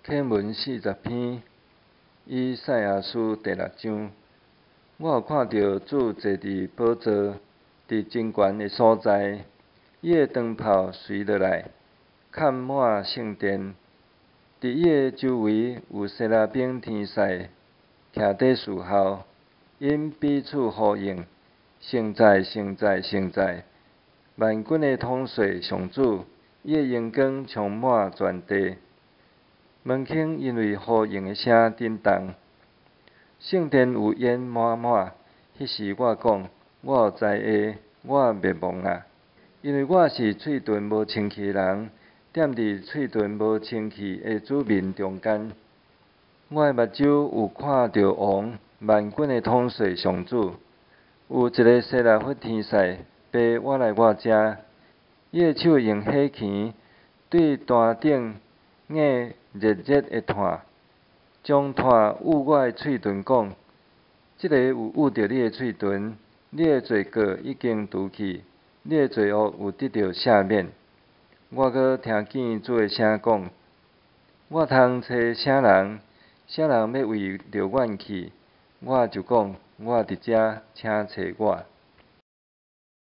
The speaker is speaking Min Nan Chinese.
經文40篇，以賽亞書第六章。我有看著主坐佇寶座，佇真懸的所在，伊的長袍垂落來，崁滿聖殿。佇伊的周圍有西拉兵天使徛佇侍候，𪜶彼此呼應：聖哉，聖哉，聖哉！萬軍的統帥上主，伊的榮光充滿全地。門框因為呼應的聲震動，聖殿有煙滿滿。彼時我講：我有災禍，我滅亡啊！因為我是喙唇無清氣的人，踮佇喙唇無清氣的子民中間。我的目睭有看著王，萬軍的統帥上主，有一个西拉弗天使飛倚來我遮，伊的手用火鉗對壇頂捏熱熱的炭，將炭捂我的喙唇，講：這个有捂著你的喙唇，你的罪過已經除去，你的罪惡有得著赦免。我閣聽見主的聲講：我通揣啥人？啥人欲為著阮去？我就講：我佇遮，請揣我。